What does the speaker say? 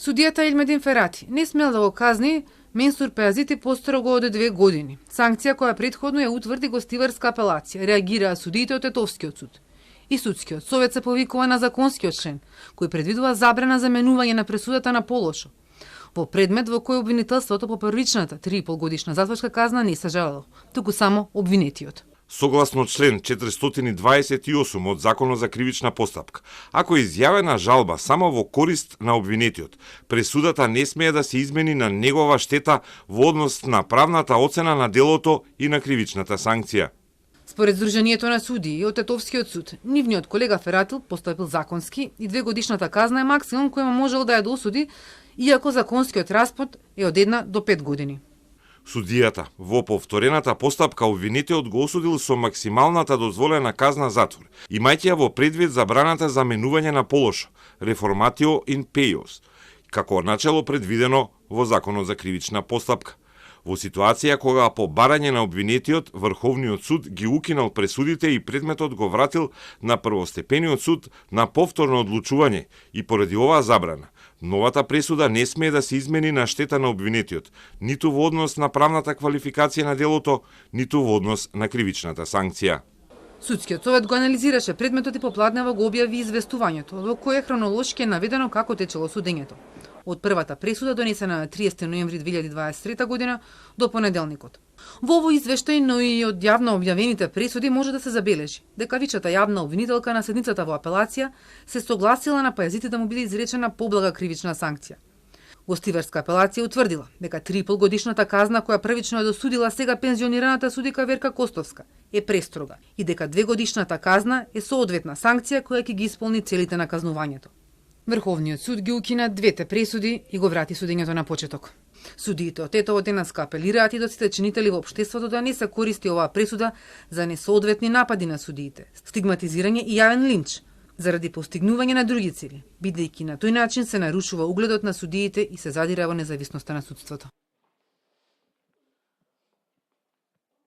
Судијата Илмедин Ферати не смел да го казни Менсур Пеазити построго од 2 години. Санкција која претходно ја утврди Гостиварска апелација, реагираа судиите од Тетовскиот суд. И судскиот совет се повикува на законскиот член, кој предвидува забрана за менување на пресудата на Полошо, во предмет во кој обвинителството по првичната 3,5 годишна затворска казна не сажалело, туку само обвинетиот. Согласно член 428 од Законот за кривична постапка, ако е изјавена жалба само во корист на обвинетиот, пресудата не смее да се измени на негова штета во однос на правната оцена на делото и на кривичната санкција. Според Сдруженијето на судии од Тетовскиот суд, нивниот колега Фератил постапил законски и 2 годишната казна е максимум кој можел да ја досуди, иако законскиот распон е од 1 до 5 години. Судијата во повторената постапка обвинетиот го осудил со максималната дозволена казна затвор, имајќи ја во предвид забраната за менување на Полошо, реформатио ин пејос, како начело предвидено во Законот за кривична постапка. Во ситуација кога по барање на обвинетиот Врховниот суд ги укинал пресудите и предметот го вратил на првостепениот суд на повторно одлучување и поради оваа забрана, новата пресуда не смее да се измени на штета на обвинетиот, ниту во однос на правната квалификација на делото, ниту во однос на кривичната санкција. Судскиот совет го анализираше предметот и попладнево го објави известувањето, во кое хронолошки е наведено како течело судењето. Од првата пресуда донесена на 30 ноември 2023 година до понеделникот. Во овој извештај, но и од јавно објавените пресуди може да се забележи дека вичата јавна обвинителка на седницата во апелација се согласила на Пеазити да му биде изречена поблага кривична санкција. Гостиварска апелација утврдила дека 3,5 годишната казна која првично ја досудила сега пензионираната судика Верка Костовска е престрога и дека 2 годишната казна е соодветна санкција која ќе ги исполни целите на казнувањето. Врховниот суд ги укина двете пресуди и го врати судењето на почеток. Судиите од Тетово денеска апелираат и до сите чинители во општеството да не се користи оваа пресуда за несоодветни напади на судиите, стигматизирање и јавен линч, заради постигнување на други цели, бидејќи на тој начин се нарушува угледот на судиите и се задира во независноста на судството.